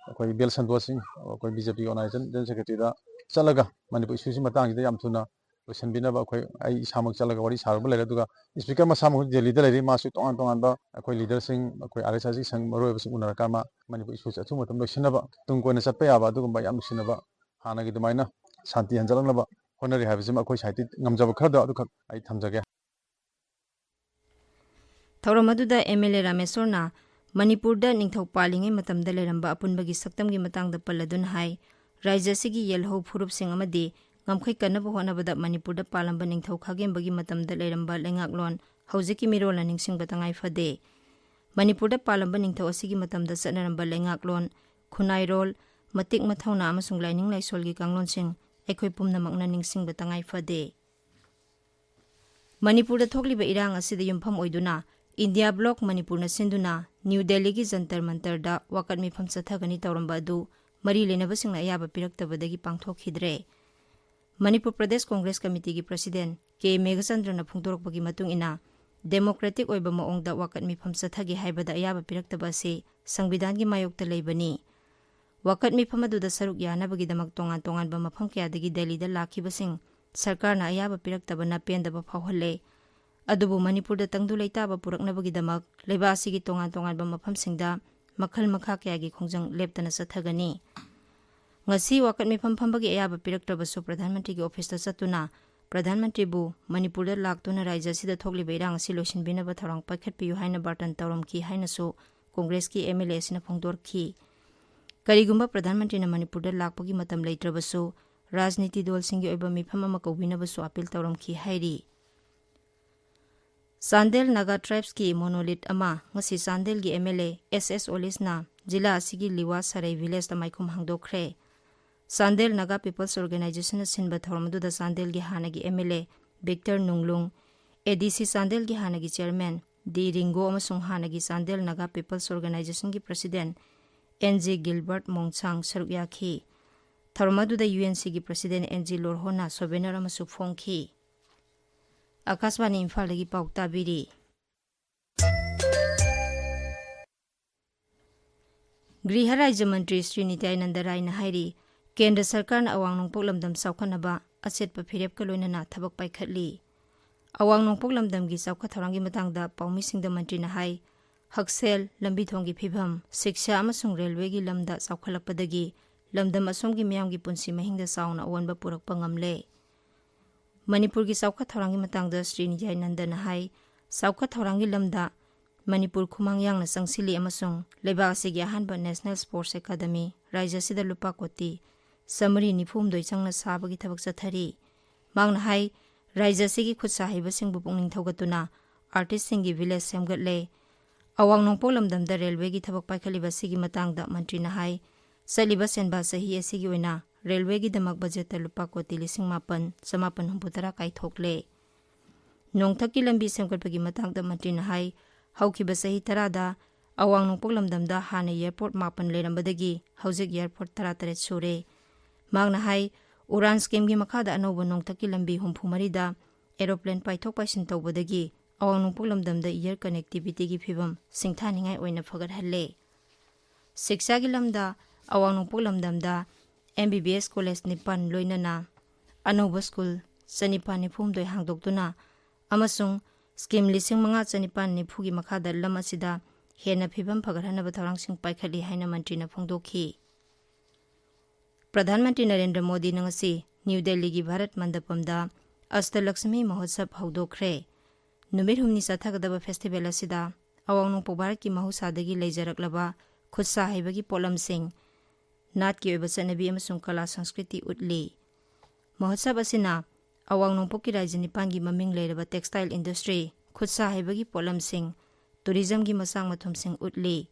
ꯑꯩꯈꯣꯏ B L ꯁꯟꯇꯣꯁ ꯁꯤꯡ, ꯑꯩꯈꯣꯏ B J P Organisation General Secretary ꯗ ꯆꯠꯂꯒ ꯃꯅꯤꯄꯨꯔ issue ꯁꯤ ꯃꯇꯥꯡꯁꯤꯗ ꯌꯥꯝ ꯊꯨꯅ ꯂꯣꯏꯁꯤꯟꯕꯤꯅꯕ ꯑꯩꯈꯣꯏ, ꯑꯩ ꯏꯁꯥꯃꯛ ꯆꯠꯂꯒ ꯋꯥꯔꯤ ꯁꯥꯔꯨꯕ ꯂꯩꯔꯦ꯫ ꯑꯗꯨꯒ speaker ꯃꯁꯥꯃꯛ ꯗꯦꯜꯂꯤꯗ ꯂꯩꯔꯤ, ꯃꯥꯁꯨ ꯇꯣꯉꯥꯟ ꯇꯣꯉꯥꯟꯕ ꯑꯩꯈꯣꯏ leaderꯁꯤꯡ, ꯑꯩꯈꯣꯏ RSIꯒꯤ ꯁꯪ ꯃꯔꯨꯑꯣꯏꯕꯁꯤꯡ ꯎꯅꯔꯀꯥꯟꯗ ꯃꯅꯤꯄꯨꯔ issueꯁꯦ ꯑꯊꯨꯕ ꯃꯇꯝꯗ ꯂꯣꯏꯁꯤꯟꯅꯕ, ꯇꯨꯡ ꯀꯣꯏꯅ ꯆꯠꯄ ꯌꯥꯕ ꯑꯗꯨꯒꯨꯝꯕ ꯌꯥꯝ ꯅꯨꯡꯁꯤꯅꯕ, ꯍꯥꯟꯅꯒꯤ ꯑꯗꯨꯃꯥꯏꯅ ꯁꯥꯟꯇꯤ ꯍꯟꯖꯤꯜꯂꯛꯅꯕ ꯍꯣꯠꯅꯔꯤ ꯍꯥꯏꯕꯁꯤꯃ ꯑꯩꯈꯣꯏ ꯁꯥꯏꯠꯇꯒꯤ ꯉꯝꯖꯕ ꯈꯔꯗꯣ ꯑꯗꯨꯈꯛ ꯑꯩ ꯊꯝꯖꯒꯦ꯫ ꯊꯧꯔꯝ ꯑꯗꯨꯗ MLA ꯔꯥꯃꯦꯁꯣꯔꯅ ꯃꯅꯤꯄꯨꯔꯗ ꯅꯤꯡꯊꯧ ꯄꯥꯜꯂꯤꯉꯩ ꯃꯇꯝꯗ ꯂꯩꯔꯝꯕ ꯑꯄꯨꯟꯕꯒꯤ ꯁꯛꯇꯝꯒꯤ ꯃꯇꯥꯡꯗ ꯄꯜꯂꯗꯨꯅ ꯍꯥꯏ, ꯔꯥꯖ꯭ꯌ ꯑꯁꯤꯒꯤ ꯌꯦꯜꯍꯧ ꯐꯨꯔꯨꯞꯁꯤꯡ ꯑꯃꯗꯤ ꯉꯝꯈꯩ ꯀꯟꯅꯕ ꯍꯣꯠꯅꯕꯗ ꯃꯅꯤꯄꯨꯔꯗ ꯄꯥꯜꯂꯝꯕ ꯅꯤꯡꯊꯧ ꯈꯥꯒꯦꯝꯕꯒꯤ ꯃꯇꯝꯗ ꯂꯩꯔꯝꯕ ꯂꯩꯉꯥꯛꯂꯣꯟ ꯍꯧꯖꯤꯛꯀꯤ ꯃꯤꯔꯣꯜꯅ ꯅꯤꯡꯁꯤꯡꯕ ꯇꯉꯥꯏ ꯐꯗꯦ꯫ ꯃꯅꯤꯄꯨꯔꯗ ꯄꯥꯜꯂꯝꯕ ꯅꯤꯡꯊꯧ ꯑꯁꯤꯒꯤ ꯃꯇꯝꯗ ꯆꯠꯅꯔꯝꯕ ꯂꯩꯉꯥꯛꯂꯣꯟ, ꯈꯨꯟꯅꯥꯏꯔꯣꯜ, ꯃꯇꯤꯛ ꯃꯊꯧꯅꯥ ꯑꯃꯁꯨꯡ ꯂꯥꯏꯅꯤꯡ ꯂꯥꯏꯁꯣꯜꯒꯤ ꯀꯥꯡꯂꯣꯟꯁꯤꯡ ꯑꯩꯈꯣꯏ ꯄꯨꯝꯅꯃꯛꯅ ꯅꯤꯡꯁꯤꯡꯕ ꯇꯉꯥꯏ ꯐꯗꯦ꯫ ꯃꯅꯤꯄꯨꯔꯗ ꯊꯣꯛꯂꯤꯕ ꯏꯔꯥꯡ ꯑꯁꯤꯗ ꯌꯨꯝꯐꯝ ꯑꯣꯏꯗꯨꯅ ꯏꯟꯗꯤꯌꯥ ꯕ꯭ꯂꯣꯛ ꯃꯅꯤꯄꯨꯔꯅ ꯁꯤꯟꯗꯨꯅ ꯅ꯭ꯌꯨ ꯗꯦꯜꯂꯤꯒꯤ ꯖꯟꯇꯔ ꯃꯟꯇꯔꯗ ꯋꯥꯀꯠ ꯃꯤꯐꯝ ꯆꯠꯊꯒꯅꯤ ꯇꯧꯔꯝꯕ ꯑꯗꯨ ꯃꯔꯤ ꯂꯩꯅꯕꯁꯤꯡꯅ ꯑꯌꯥꯕ ꯄꯤꯔꯛꯇꯕꯗꯒꯤ ꯄꯥꯡꯊꯣꯛꯈꯤꯗ꯭ꯔꯦ꯫ ꯃꯅꯤꯄꯨꯔ ꯄ꯭ꯔꯗꯦꯁ ꯀꯣꯡꯒ꯭ꯔꯦꯁ ꯀꯃꯤꯇꯤꯒꯤ president ꯀꯦ ꯃꯦꯘꯆꯟꯗ꯭ꯔꯅ ꯐꯣꯡꯗꯣꯔꯛꯄꯒꯤ ꯃꯇꯨꯡ ꯏꯟꯅ, democratic ꯑꯣꯏꯕ ꯃꯑꯣꯡꯗ ꯋꯥꯀꯠ ꯃꯤꯐꯝ ꯆꯠꯊꯒꯦ ꯍꯥꯏꯕꯗ ꯑꯌꯥꯕ ꯄꯤꯔꯛꯇꯕ ꯑꯁꯤ ꯁꯪꯕꯤꯙꯥꯟꯒꯤ ꯃꯥꯌꯣꯛꯇ ꯂꯩꯕꯅꯤ꯫ ꯋꯥꯀꯠ ꯃꯤꯐꯝ ꯑꯗꯨꯗ ꯁꯔꯨꯛ ꯌꯥꯅꯕꯒꯤꯗꯃꯛ ꯇꯣꯉꯥꯟ ꯇꯣꯉꯥꯟꯕ ꯃꯐꯝ ꯀꯌꯥꯗꯒꯤ ꯗꯦꯜꯂꯤꯗ ꯂꯥꯛꯈꯤꯕꯁꯤꯡ ꯁꯔꯀꯥꯔꯅ ꯑꯌꯥꯕ ꯄꯤꯔꯛꯇꯕꯅ ꯄꯦꯟꯗꯕ ꯐꯥꯎꯍꯜꯂꯦ꯫ ꯑꯗꯨꯕꯨ ꯃꯅꯤꯄꯨꯔꯗ ꯇꯪꯗꯨ ꯂꯩꯇꯥꯕ ꯄꯨꯔꯛꯅꯕꯒꯤꯗꯃꯛ ꯂꯩꯕꯥꯛ ꯑꯁꯤꯒꯤ ꯇꯣꯉꯥꯟ ꯇꯣꯉꯥꯟꯕ ꯃꯐꯝꯁꯤꯡꯗ ꯃꯈꯜ ꯃꯈꯥ ꯀꯌꯥꯒꯤ ꯈꯣꯡꯖꯪ ꯂꯦꯞꯇꯅ ꯆꯠꯊꯒꯅꯤ꯫ ꯉꯁꯤ ꯋꯥꯀꯠ ꯃꯤꯐꯝ ꯐꯝꯕꯒꯤ ꯑꯌꯥꯕ ꯄꯤꯔꯛꯇ꯭ꯔꯕꯁꯨ ꯄ꯭ꯔꯙꯥꯟ ꯃꯟꯇ꯭ꯔꯤꯒꯤ ꯑꯣꯐꯤꯁꯇ ꯆꯠꯇꯨꯅ ꯄ꯭ꯔꯙꯥꯟ ꯃꯟꯇ꯭ꯔꯤꯕꯨ ꯃꯅꯤꯄꯨꯔꯗ ꯂꯥꯛꯇꯨꯅ ꯔꯥꯖ꯭ꯌ ꯑꯁꯤꯗ ꯊꯣꯛꯂꯤꯕ ꯏꯔꯥꯡ ꯑꯁꯤ ꯂꯣꯏꯁꯤꯟꯕꯤꯅꯕ ꯊꯧꯔꯥꯡ ꯄꯥꯏꯈꯠꯄꯤꯌꯨ ꯍꯥꯏꯅ ꯕꯥꯔꯇꯟ ꯇꯧꯔꯝꯈꯤ ꯍꯥꯏꯅꯁꯨ ꯀꯣꯡꯒ꯭ꯔꯦꯁꯀꯤ MLA ꯑꯁꯤꯅ ꯐꯣꯡꯗꯣꯔꯛꯈꯤ꯫ ꯀꯔꯤꯒꯨꯝꯕ ꯄ꯭ꯔꯙꯥꯟ ꯃꯟꯇ꯭ꯔꯤꯅ ꯃꯅꯤꯄꯨꯔꯗ ꯂꯥꯛꯄꯒꯤ ꯃꯇꯝ ꯂꯩꯇ꯭ꯔꯕꯁꯨ ꯔꯥꯖꯅꯤꯇꯤ ꯗꯜꯁꯤꯡꯒꯤ ꯑꯣꯏꯕ ꯃꯤꯐꯝ ꯑꯃ ꯀꯧꯕꯤꯅꯕꯁꯨ ꯑꯄꯤꯜ ꯇꯧꯔꯝꯈꯤ ꯍꯥꯏꯔꯤ꯫ ꯆꯥꯟꯗꯦꯜ ꯅꯥꯒꯥ ꯇ꯭ꯔꯥꯏꯕꯁꯀꯤ ꯃꯣꯅꯣꯂꯤꯠ ꯑꯃ ꯉꯁꯤ ꯆꯥꯟꯗꯦꯜꯒꯤ MLA S S ꯑꯣꯂꯤꯁꯅ ꯖꯤꯂꯥ ꯑꯁꯤꯒꯤ ꯂꯤꯋꯥ ꯁꯔꯩ ꯚꯤꯂꯦꯖꯇ ꯃꯥꯏꯈꯨꯝ ꯍꯥꯡꯗꯣꯛꯈ꯭ꯔꯦ꯫ ꯆꯥꯟꯗꯦꯜ ꯅꯥꯒꯥ ꯄꯤꯄꯜꯁ ꯑꯣꯔꯒꯅꯥꯏꯖꯦꯁꯟꯅ ꯁꯤꯟꯕ ꯊꯧꯔꯝ ꯑꯗꯨꯗ ꯆꯥꯟꯗꯦꯜꯒꯤ ꯍꯥꯟꯅꯒꯤ MLA ꯕꯤꯛꯇꯔ ꯅꯨꯡꯂꯨꯡ, ADC ꯆꯥꯟꯗꯦꯜꯒꯤ ꯍꯥꯟꯅꯒꯤ chairman ꯗꯤ ꯔꯤꯡꯒꯣ ꯑꯃꯁꯨꯡ ꯍꯥꯟꯅꯒꯤ ꯆꯥꯟꯗꯦꯜ ꯅꯥꯒꯥ ꯄꯤꯄꯜꯁ ꯑꯣꯔꯒꯅꯥꯏꯖꯦꯁꯟꯒꯤ president N G Gilbert Monsang ꯁꯔꯨꯛ ꯌꯥꯈꯤ꯫ ꯊꯧꯔꯝ ꯑꯗꯨꯗ UNCꯒꯤ president N G ꯂꯣꯔꯍꯣꯅ souvenir ꯑꯃꯁꯨ ꯐꯣꯡꯈꯤ꯫ ꯑꯀꯥꯁꯕꯥꯅꯤ ꯏꯝꯐꯥꯜꯗꯒꯤ ꯄꯥꯎ ꯇꯥꯕꯤꯔꯤ꯫ ꯒ꯭ꯔꯤꯍ ꯔꯥꯖ꯭ꯌ ꯃꯟꯇ꯭ꯔꯤ ꯁ꯭ꯔꯤ ꯅꯤꯇ꯭ꯌꯥꯅꯟꯗ ꯔꯥꯏꯅ ꯍꯥꯏꯔꯤ, ꯀꯦꯟꯗ꯭ꯔ ꯁꯔꯀꯥꯔꯅ ꯑꯋꯥꯡ ꯅꯣꯡꯄꯣꯛ ꯂꯝꯗꯝ ꯆꯥꯎꯈꯠꯅꯕ ꯑꯆꯦꯠꯄ ꯐꯤꯔꯦꯞꯀ ꯂꯣꯏꯅꯅ ꯊꯕꯛ ꯄꯥꯏꯈꯠꯂꯤ꯫ ꯑꯋꯥꯡ ꯅꯣꯡꯄꯣꯛ ꯂꯝꯗꯝꯒꯤ ꯆꯥꯎꯈꯠ ꯊꯧꯔꯥꯡꯒꯤ ꯃꯇꯥꯡꯗ ꯄꯥꯎꯃꯤꯁꯤꯡꯗ ꯃꯟꯇ꯭ꯔꯤꯅ ꯍꯥꯏ, ꯍꯛꯁꯦꯜ, ꯂꯝꯕꯤ ꯊꯣꯡꯒꯤ ꯐꯤꯕꯝ, ꯁꯤꯛꯁꯥ ꯑꯃꯁꯨꯡ ꯔꯦꯜꯋꯦꯒꯤ ꯂꯝꯗ ꯆꯥꯎꯈꯠꯂꯛꯄꯗꯒꯤ ꯂꯝꯗꯝ ꯑꯁꯣꯝꯒꯤ ꯃꯤꯌꯥꯝꯒꯤ ꯄꯨꯟꯁꯤ ꯃꯍꯤꯡꯗ ꯆꯥꯎꯅ ꯑꯑꯣꯟꯕ ꯄꯨꯔꯛꯄ ꯉꯝꯂꯦ꯫ ꯃꯅꯤꯄꯨꯔꯒꯤ ꯆꯥꯎꯈꯠ ꯊꯧꯔꯥꯡꯒꯤ ꯃꯇꯥꯡꯗ ꯁ꯭ꯔꯤ ꯅꯤꯖꯌꯥꯅꯟꯗꯅ ꯍꯥꯏ, ꯆꯥꯎꯈꯠ ꯊꯧꯔꯥꯡꯒꯤ ꯂꯝꯗ ꯃꯅꯤꯄꯨꯔ ꯈꯨꯃꯥꯡ ꯌꯥꯡꯅ ꯆꯪꯁꯤꯜꯂꯤ ꯑꯃꯁꯨꯡ ꯂꯩꯕꯥꯛ ꯑꯁꯤꯒꯤ ꯑꯍꯥꯟꯕ National Sports Academy ꯔꯥꯖ꯭ꯌ ꯑꯁꯤꯗ ꯂꯨꯄꯥ ꯀꯣꯇꯤ ꯆꯥꯃꯔꯤ ꯅꯤꯐꯨ ꯍꯨꯝꯗꯣꯏ ꯆꯪꯅ ꯁꯥꯕꯒꯤ ꯊꯕꯛ ꯆꯠꯊꯔꯤ꯫ ꯃꯍꯥꯛꯅ ꯍꯥꯏ, ꯔꯥꯖ꯭ꯌ ꯑꯁꯤꯒꯤ ꯈꯨꯠ ꯁꯥ ꯍꯩꯕꯁꯤꯡꯕꯨ ꯄꯨꯛꯅꯤꯡ ꯊꯧꯒꯠꯇꯨꯅ artistꯁꯤꯡꯒꯤ village ꯁꯦꯝꯒꯠꯂꯦ꯫ ꯑꯋꯥꯡ ꯅꯣꯡꯄꯣꯛ ꯂꯝꯗꯝꯗ ꯔꯦꯜꯋꯦꯒꯤ ꯊꯕꯛ ꯄꯥꯏꯈꯠꯂꯤꯕ ꯑꯁꯤꯒꯤ ꯃꯇꯥꯡꯗ ꯃꯟꯇ꯭ꯔꯤꯅ ꯍꯥꯏ, ꯆꯠꯂꯤꯕ ꯁꯦꯟꯕꯥ ꯆꯍꯤ ꯑꯁꯤꯒꯤ ꯑꯣꯏꯅ ꯔꯦꯜꯋꯦꯒꯤꯗꯃꯛ ꯕꯖꯦꯠꯇ ꯂꯨꯄꯥ ꯀꯣꯇꯤ ꯂꯤꯁꯤꯡ ꯃꯥꯄꯟ ꯆꯃꯥꯄꯟ ꯍꯨꯝꯐꯨꯇꯔꯥ ꯀꯥꯏꯊꯣꯛꯂꯦ꯫ ꯅꯣꯡꯊꯛꯀꯤ ꯂꯝꯕꯤ ꯁꯦꯝꯒꯠꯄꯒꯤ ꯃꯇꯥꯡꯗ ꯃꯟꯇ꯭ꯔꯤꯅ ꯍꯥꯏ, ꯍꯧꯈꯤꯕ ꯆꯍꯤ ꯇꯔꯥꯗ ꯑꯋꯥꯡ ꯅꯣꯡꯄꯣꯛ ꯂꯝꯗꯝꯗ ꯍꯥꯟꯅ airport ꯃꯥꯄꯟ ꯂꯩꯔꯝꯕꯗꯒꯤ ꯍꯧꯖꯤꯛ airport ꯇꯔꯥꯇꯔꯦꯠ ꯁꯨꯔꯦ꯫ ꯃꯍꯥꯛꯅ ꯍꯥꯏ, ꯎꯔꯥꯟ schemeꯒꯤ ꯃꯈꯥꯗ ꯑꯅꯧꯕ ꯅꯣꯡꯊꯛꯀꯤ ꯂꯝꯕꯤ ꯍꯨꯝꯐꯨ ꯃꯔꯤꯗ aeroplane ꯄꯥꯏꯊꯣꯛ ꯄꯥꯏꯁꯤꯟ ꯇꯧꯕꯗꯒꯤ ꯑꯋꯥꯡ ꯅꯣꯡꯄꯣꯛ ꯂꯝꯗꯝꯗ air connectivityꯒꯤ ꯐꯤꯕꯝ ꯁꯤꯡꯊꯥꯅꯤꯡꯉꯥꯏ ꯑꯣꯏꯅ ꯐꯒꯠꯍꯜꯂꯦ꯫ ꯁꯤꯛꯁꯥꯒꯤ ꯂꯝꯗ ꯑꯋꯥꯡ ꯅꯣꯡꯄꯣꯛ ꯂꯝꯗꯝꯗ M B B S college ꯅꯤꯄꯥꯟ ꯂꯣꯏꯅꯅ ꯑꯅꯧꯕ school ꯆꯅꯤꯄꯥꯟ ꯅꯤꯐꯨ ꯍꯨꯝꯗꯣꯏ ꯍꯥꯡꯗꯣꯛꯇꯨꯅ ꯑꯃꯁꯨꯡ scheme ꯂꯤꯁꯤꯡ ꯃꯉꯥ ꯆꯅꯤꯄꯥꯟ ꯅꯤꯐꯨꯒꯤ ꯃꯈꯥꯗ ꯂꯝ ꯑꯁꯤꯗ ꯍꯦꯟꯅ ꯐꯤꯕꯝ ꯐꯒꯠꯍꯟꯅꯕ ꯊꯧꯔꯥꯡꯁꯤꯡ ꯄꯥꯏꯈꯠꯂꯤ ꯍꯥꯏꯅ ꯃꯟꯇ꯭ꯔꯤꯅ ꯐꯣꯡꯗꯣꯛꯈꯤ꯫ ꯄ꯭ꯔꯙꯥꯟ ꯃꯟꯇ꯭ꯔꯤ ꯅꯔꯦꯟꯗ꯭ꯔ ꯃꯣꯗꯤꯅ ꯉꯁꯤ ꯅ꯭ꯌꯨ ꯗꯦꯜꯂꯤꯒꯤ ꯚꯥꯔꯠ ꯃꯟꯗꯄꯝꯗ ꯑꯁꯇꯂꯛꯁꯃꯤ ꯃꯍꯣꯠꯁꯕ ꯍꯧꯗꯣꯛꯈ꯭ꯔꯦ꯫ ꯅꯨꯃꯤꯠ ꯍꯨꯝꯅꯤ ꯆꯠꯊꯒꯗꯕ festival ꯑꯁꯤꯗ ꯑꯋꯥꯡ ꯅꯣꯡꯄꯣꯛ ꯚꯥꯔꯠꯀꯤ ꯃꯍꯧꯁꯥꯗꯒꯤ ꯂꯩꯖꯔꯛꯂꯕ ꯈꯨꯠ ꯁꯥ ꯍꯩꯕꯒꯤ ꯄꯣꯠꯂꯝꯁꯤꯡ, ꯅꯥꯠꯀꯤ ꯑꯣꯏꯕ ꯆꯠꯅꯕꯤ ꯑꯃꯁꯨꯡ ꯀꯂꯥ ꯁꯪꯁꯀ꯭ꯔꯤꯇꯤ ꯎꯠꯂꯤ꯫ ꯃꯍꯣꯠꯁꯕ ꯑꯁꯤꯅ ꯑꯋꯥꯡ ꯅꯣꯡꯄꯣꯛꯀꯤ ꯔꯥꯖ꯭ꯌ ꯅꯤꯄꯥꯟꯒꯤ ꯃꯃꯤꯡ ꯂꯩꯔꯕ textile industry, ꯈꯨꯠ ꯁꯥ ꯍꯩꯕꯒꯤ ꯄꯣꯠꯂꯝꯁꯤꯡ, tourismꯒꯤ ꯃꯆꯥꯛ ꯃꯊꯨꯝꯁꯤꯡ ꯎꯠꯂꯤ꯫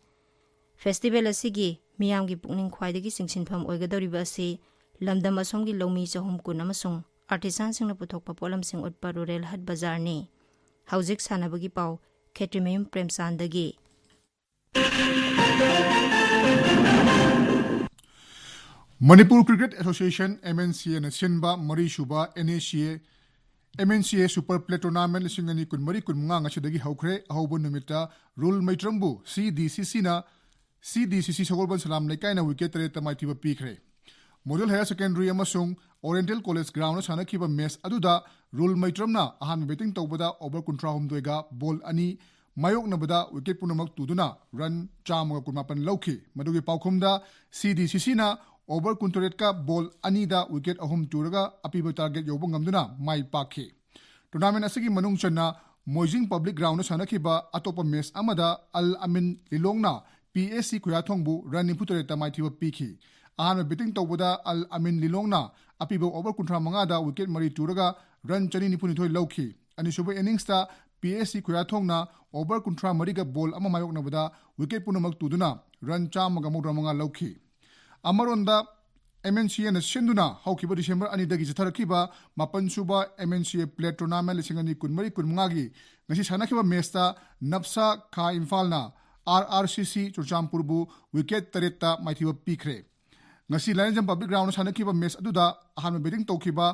Festival ꯑꯁꯤꯒꯤ ꯃꯤꯌꯥꯝꯒꯤ ꯄꯨꯛꯅꯤꯡ ꯈ꯭ꯋꯥꯏꯗꯒꯤ ꯆꯤꯡꯁꯤꯟꯐꯝ ꯑꯣꯏꯒꯗꯧꯔꯤꯕ ꯑꯁꯤ ꯂꯝꯗꯝ ꯑꯁꯣꯝꯒꯤ ꯂꯧꯃꯤ ꯆꯍꯨꯝ ꯀꯨꯟ ꯑꯃꯁꯨꯡ artisanꯁꯤꯡꯅ ꯄꯨꯊꯣꯛꯄ ꯄꯣꯠꯂꯝꯁꯤꯡ ꯎꯠꯄ Rural Haat Bazaarꯅꯤ꯫ ꯍꯧꯖꯤꯛ ꯁꯥꯟꯅꯕꯒꯤ ꯄꯥꯎ ꯈꯦꯇ꯭ꯔꯤꯃꯌꯨꯝ ꯄ꯭ꯔꯦꯝꯆꯥꯟꯗꯒꯤ꯫ Manipur Cricket Association, M N C Aꯅ ꯁꯤꯟꯕ ꯃꯔꯤꯁꯨꯕ N A C A, M N C A Super Play Tournament ꯂꯤꯁꯤꯡ ꯑꯅꯤ ꯀꯨꯟꯃꯔꯤ ꯀꯨꯟꯃꯉꯥ ꯉꯁꯤꯗꯒꯤ ꯍꯧꯈ꯭ꯔꯦ꯫ ꯑꯍꯧꯕ ꯅꯨꯃꯤꯠꯇ ꯔꯨꯜ ꯃꯩꯇ꯭ꯔꯝꯕꯨ C D C Cꯅ, C D C C ꯁꯒꯣꯜꯕꯟ ꯁꯂꯥꯝ ꯂꯩꯀꯥꯏꯅ wicket ꯇꯔꯦꯠꯇ ꯃꯥꯏꯊꯤꯕ ꯄꯤꯈ꯭ꯔꯦ꯫ Model Higher Secondary ꯑꯃꯁꯨꯡ Oriental College ground ꯁꯥꯟꯅꯈꯤꯕ match ꯑꯗꯨꯗ ꯔꯨꯜ ꯃꯩꯇ꯭ꯔꯝꯅ ꯑꯍꯥꯟꯕ batting ꯇꯧꯕꯗ over ꯀꯨꯟꯊ꯭ꯔꯥ ꯍꯨꯝꯗꯣꯏꯒ ball ꯑꯅꯤ ꯃꯥꯌꯣꯛꯅꯕꯗ wicket ꯄꯨꯝꯅꯃꯛ ꯇꯨꯗꯨꯅ run ꯆꯥꯝꯃꯒ ꯀꯨꯟꯃꯥꯄꯟ ꯂꯧꯈꯤ꯫ ꯃꯗꯨꯒꯤ ꯄꯥꯎꯈꯨꯝꯗ CDCCꯅ over ꯀꯨꯟꯇꯔꯦꯠꯀ ball ꯑꯅꯤꯗ wicket ꯑꯍꯨꯝ ꯇꯨꯔꯒ ꯑꯄꯤꯕ target ꯌꯧꯕ ꯉꯝꯗꯨꯅ ꯃꯥꯏ ꯄꯥꯛꯈꯤ꯫ Tournament ꯑꯁꯤꯒꯤ ꯃꯅꯨꯡ ꯆꯟꯅ ꯃꯣꯏꯖꯤꯡ Public Groundꯗ ꯁꯥꯟꯅꯈꯤꯕ ꯑꯇꯣꯞꯄ match ꯑꯃꯗ ꯑꯜ ꯑꯃꯤꯟ ꯂꯤꯂꯣꯡꯅ PSC ꯈꯨꯌꯥꯊꯣꯡꯕꯨ run ꯅꯤꯐꯨꯇꯔꯦꯠꯇ ꯃꯥꯏꯊꯤꯕ ꯄꯤꯈꯤ꯫ ꯑꯍꯥꯟꯕ batting ꯇꯧꯕꯗ ꯑꯜ ꯑꯃꯤꯟ ꯂꯤꯂꯣꯡꯅ ꯑꯄꯤꯕ over ꯀꯨꯟꯊ꯭ꯔꯥ ꯃꯉꯥꯗ wicket ꯃꯔꯤ ꯇꯨꯔꯒ run ꯆꯅꯤ ꯅꯤꯐꯨꯅꯤꯊꯣꯏ ꯂꯧꯈꯤ꯫ ꯑꯅꯤꯁꯨꯕ inningsꯇ PSC ꯈꯨꯌꯥꯊꯣꯡꯅ over ꯀꯨꯟꯊ꯭ꯔꯥ ꯃꯔꯤꯒ ball ꯑꯃ ꯃꯥꯌꯣꯛꯅꯕꯗ wicket ꯄꯨꯝꯅꯃꯛ ꯇꯨꯗꯨꯅ run ꯆꯥꯝꯃꯒ ꯃꯧꯗ꯭ꯔꯥ ꯃꯉꯥ ꯂꯧꯈꯤ꯫ ꯑꯃꯔꯣꯝꯗ MNCAꯅ ꯁꯤꯟꯗꯨꯅ ꯍꯧꯈꯤꯕ December ꯑꯅꯤꯗꯒꯤ ꯆꯠꯊꯔꯛꯈꯤꯕ ꯃꯥꯄꯟꯁꯨꯕ MNCA Plate Tournament ꯂꯤꯁꯤꯡ ꯑꯅꯤ ꯀꯨꯟꯃꯔꯤ ꯀꯨꯟꯃꯉꯥꯒꯤ ꯉꯁꯤ ꯁꯥꯟꯅꯈꯤꯕ matchꯇ ꯅꯞꯁꯥ ꯈꯥ ꯏꯝꯐꯥꯜꯅ RRCC ꯆꯨꯔꯆꯥꯟꯄꯨꯔꯕꯨ wicket ꯇꯔꯦꯠꯇ ꯃꯥꯏꯊꯤꯕ ꯄꯤꯈ꯭ꯔꯦ꯫ ꯉꯁꯤ ꯂꯥꯏꯔꯦꯝꯖꯝ Public Groundꯗ ꯁꯥꯟꯅꯈꯤꯕ match ꯑꯗꯨꯗ ꯑꯍꯥꯟꯕ batting ꯇꯧꯈꯤꯕ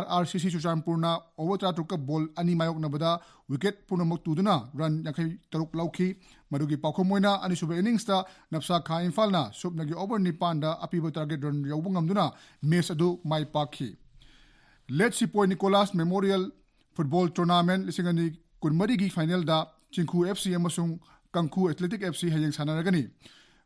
RRCC ꯆꯨꯔꯆꯥꯟꯄꯨꯔꯅ over ꯇꯔꯥꯇꯔꯨꯛꯀ ball ꯑꯅꯤ ꯃꯥꯌꯣꯛꯅꯕꯗ wicket ꯄꯨꯝꯅꯃꯛ ꯇꯨꯗꯨꯅ run ꯌꯥꯡꯈꯩ ꯇꯔꯨꯛ ꯂꯧꯈꯤ꯫ ꯃꯗꯨꯒꯤ ꯄꯥꯎꯈꯨꯝ ꯑꯣꯏꯅ ꯑꯅꯤꯁꯨꯕ inningsꯇ ꯅꯞꯁꯥ ꯈꯥ ꯏꯝꯐꯥꯜꯅ ꯁꯨꯞꯅꯒꯤ over ꯅꯤꯄꯥꯟꯗ ꯑꯄꯤꯕ target run ꯌꯧꯕ ꯉꯝꯗꯨꯅ match ꯑꯗꯨ ꯃꯥꯏ ꯄꯥꯛꯈꯤ꯫ Late ꯁꯤꯄꯣꯏ Nicholas Memorial Football Tournament ꯂꯤꯁꯤꯡ ꯑꯅꯤ ꯀꯨꯟꯃꯔꯤꯒꯤ finalꯗ ꯆꯤꯡꯈꯨ FC ꯑꯃꯁꯨꯡ ꯀꯪꯈꯨ Athletic FC ꯍꯌꯦꯡ ꯁꯥꯟꯅꯔꯒꯅꯤ꯫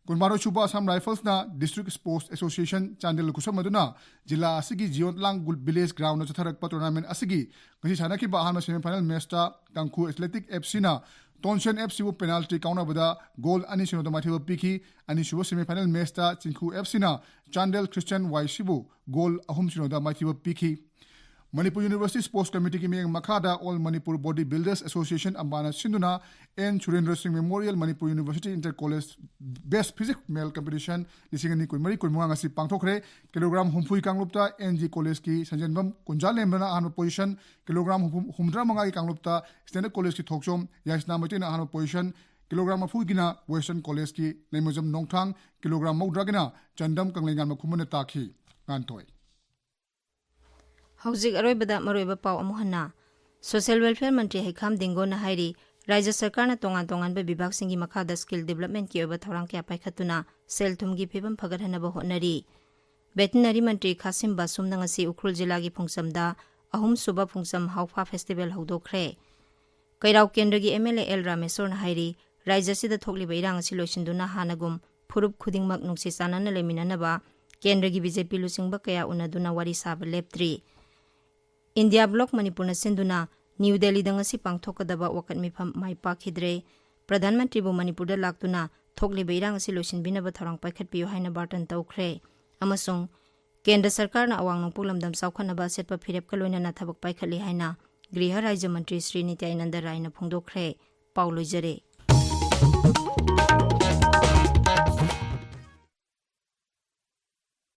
ꯀꯨꯟꯃꯥꯊꯣꯏ ꯁꯨꯕ Assam Riflesꯅ District Sports Association Chandel ꯈꯨꯠꯁꯝꯅꯗꯨꯅ ꯖꯤꯂꯥ ꯑꯁꯤꯒꯤ ꯖꯤꯌꯣꯠꯂꯥꯡ ꯒꯨꯜ ꯚꯤꯂꯦꯖ ꯒ꯭ꯔꯥꯎꯟꯗ ꯆꯠꯊꯔꯛꯄ tournament ꯑꯁꯤꯒꯤ ꯉꯁꯤ ꯁꯥꯟꯅꯈꯤꯕ ꯑꯍꯥꯟꯕ semi final matchꯇ ꯀꯥꯡꯈꯨ Athletic FCꯅ ꯇꯣꯟꯁꯦꯟ FCꯕꯨ penalty ꯀꯥꯎꯅꯕꯗ goal ꯑꯅꯤ ꯁꯤꯅꯣꯗ ꯃꯥꯏꯊꯤꯕ ꯄꯤꯈꯤ꯫ ꯑꯅꯤꯁꯨꯕ semi final matchꯇ ꯆꯤꯡꯈꯨ FCꯅ Chandel Christian YCꯕꯨ goal ꯑꯍꯨꯝ ꯁꯤꯅꯣꯗ ꯃꯥꯏꯊꯤꯕ ꯄꯤꯈꯤ꯫ ꯃꯅꯤꯄꯨꯔ University Sports Committeeꯒꯤ ꯃꯤꯠꯌꯦꯡ ꯃꯈꯥꯗ All Manipur Body Builders Association ꯑꯝꯕꯥꯅ ꯁꯤꯟꯗꯨꯅ N ꯁꯨꯔꯦꯟꯗ꯭ꯔ ꯁꯤꯡ Memorial Manipur University Inter College Best Physique Male Competition ꯂꯤꯁꯤꯡ ꯑꯅꯤ ꯀꯨꯟꯃꯔꯤ ꯀꯨꯟꯃꯉꯥ ꯉꯁꯤ ꯄꯥꯡꯊꯣꯛꯈ꯭ꯔꯦ꯫ Kilogram ꯍꯨꯝꯐꯨꯒꯤ ꯀꯥꯡꯂꯨꯞꯇ NG Collegeꯀꯤ ꯁꯟꯖꯦꯟꯕꯝ ꯀꯨꯟꯖꯥꯂꯦꯝꯕꯅ ꯑꯍꯥꯟꯕ position, kilogram ꯍꯨꯝꯐꯨ, ꯍꯨꯝꯐꯨꯇꯔꯥ ꯃꯉꯥꯒꯤ ꯀꯥꯡꯂꯨꯞꯇ Standard Collegeꯀꯤ ꯊꯣꯛꯆꯣꯝ ꯌꯥꯏꯁꯅꯥ ꯃꯩꯇꯩꯅ ꯑꯍꯥꯟꯕ position, kilogram ꯃꯔꯤꯐꯨꯒꯤꯅ Western Collegeꯀꯤ ꯂꯩꯃꯖꯝ ꯅꯣꯡꯊꯥꯡ, kilogram ꯃꯧꯗ꯭ꯔꯥꯒꯤꯅ ꯆꯟꯗꯝ ꯀꯪꯂꯩꯉꯥꯟꯕ ꯈꯨꯃꯟꯅ ꯇꯥꯈꯤ꯫ ꯉꯥꯟꯊꯣꯏ꯫ ꯍꯧꯖꯤꯛ ꯑꯔꯣꯏꯕꯗ ꯃꯔꯨꯑꯣꯏꯕ ꯄꯥꯎ ꯑꯃꯨꯛ ꯍꯟꯅ꯫ Social Welfare ꯃꯟꯇ꯭ꯔꯤ ꯍꯩꯈꯥꯝ ꯗꯤꯡꯒꯣꯅ ꯍꯥꯏꯔꯤ, ꯔꯥꯖ꯭ꯌ ꯁꯔꯀꯥꯔꯅ ꯇꯣꯉꯥꯟ ꯇꯣꯉꯥꯟꯕ ꯕꯤꯚꯥꯒꯁꯤꯡꯒꯤ ꯃꯈꯥꯗ skill developmentꯀꯤ ꯑꯣꯏꯕ ꯊꯧꯔꯥꯡ ꯀꯌꯥ ꯄꯥꯏꯈꯠꯇꯨꯅ ꯁꯦꯜ ꯊꯨꯝꯒꯤ ꯐꯤꯕꯝ ꯐꯒꯠꯍꯟꯅꯕ ꯍꯣꯠꯅꯔꯤ꯫ Veterinary ꯃꯟꯇ꯭ꯔꯤ ꯈꯥꯁꯤꯝ ꯕꯥꯁꯨꯝꯅ ꯉꯁꯤ ꯎꯈ꯭ꯔꯨꯜ ꯖꯤꯂꯥꯒꯤ ꯐꯨꯡꯆꯝꯗ ꯑꯍꯨꯝꯁꯨꯕ ꯐꯨꯡꯆꯝ ꯍꯥꯎꯐꯥ ꯐꯦꯁꯇꯤꯚꯦꯜ ꯍꯧꯗꯣꯛꯈ꯭ꯔꯦ꯫ ꯀꯩꯔꯥꯎ ꯀꯦꯟꯗ꯭ꯔꯒꯤ ꯑꯦꯝ ꯑꯦꯜ ꯑꯦ ꯑꯦꯜ ꯔꯥꯃꯦꯁꯣꯔꯅ ꯍꯥꯏꯔꯤ, ꯔꯥꯖ꯭ꯌ ꯑꯁꯤꯗ ꯊꯣꯛꯂꯤꯕ ꯏꯔꯥꯡ ꯑꯁꯤ ꯂꯣꯏꯁꯤꯟꯗꯨꯅ ꯍꯥꯟꯅꯒꯨꯝ ꯐꯨꯔꯨꯞ ꯈꯨꯗꯤꯡꯃꯛ ꯅꯨꯡꯁꯤ ꯆꯥꯟꯅꯅ ꯂꯩꯃꯤꯟꯅꯅꯕ ꯀꯦꯟꯗ꯭ꯔꯒꯤ ꯕꯤ ꯖꯦ ꯄꯤ ꯂꯨꯆꯤꯡꯕ ꯀꯌꯥ ꯎꯅꯗꯨꯅ ꯋꯥꯔꯤ ꯁꯥꯕ ꯂꯦꯞꯇ꯭ꯔꯤ꯫ ꯏꯟꯗꯤꯌꯥ ꯕ꯭ꯂꯣꯛ ꯃꯅꯤꯄꯨꯔꯅ ꯁꯤꯟꯗꯨꯅ ꯅ꯭ꯌꯨ ꯗꯦꯜꯂꯤꯗ ꯉꯁꯤ ꯄꯥꯡꯊꯣꯛꯀꯗꯕ ꯋꯥꯀꯠ ꯃꯤꯐꯝ ꯃꯥꯏ ꯄꯥꯛꯈꯤꯗ꯭ꯔꯦ꯫ ꯄ꯭ꯔꯙꯥꯟ ꯃꯟꯇ꯭ꯔꯤꯕꯨ ꯃꯅꯤꯄꯨꯔꯗ ꯂꯥꯛꯇꯨꯅ ꯊꯣꯛꯂꯤꯕ ꯏꯔꯥꯡ ꯑꯁꯤ ꯂꯣꯏꯁꯤꯟꯕꯤꯅꯕ ꯊꯧꯔꯥꯡ ꯄꯥꯏꯈꯠꯄꯤꯌꯨ ꯍꯥꯏꯅ ꯕꯥꯔꯇꯟ ꯇꯧꯈ꯭ꯔꯦ꯫ ꯑꯃꯁꯨꯡ ꯀꯦꯟꯗ꯭ꯔ ꯁꯔꯀꯥꯔꯅ ꯑꯋꯥꯡ ꯅꯣꯡꯄꯣꯛ ꯂꯝꯗꯝ ꯆꯥꯎꯈꯠꯅꯕ ꯑꯆꯦꯠꯄ ꯐꯤꯔꯦꯞꯀ ꯂꯣꯏꯅꯅ ꯊꯕꯛ ꯄꯥꯏꯈꯠꯂꯤ ꯍꯥꯏꯅ ꯒ꯭ꯔꯤꯍ ꯔꯥꯖ꯭ꯌ ꯃꯟꯇ꯭ꯔꯤ ꯁ꯭ꯔꯤ ꯅꯤꯇ꯭ꯌꯥꯅꯟꯗ ꯔꯥꯏꯅ ꯐꯣꯡꯗꯣꯛꯈ꯭ꯔꯦ꯫ ꯄꯥꯎ ꯂꯣꯏꯖꯔꯦ꯫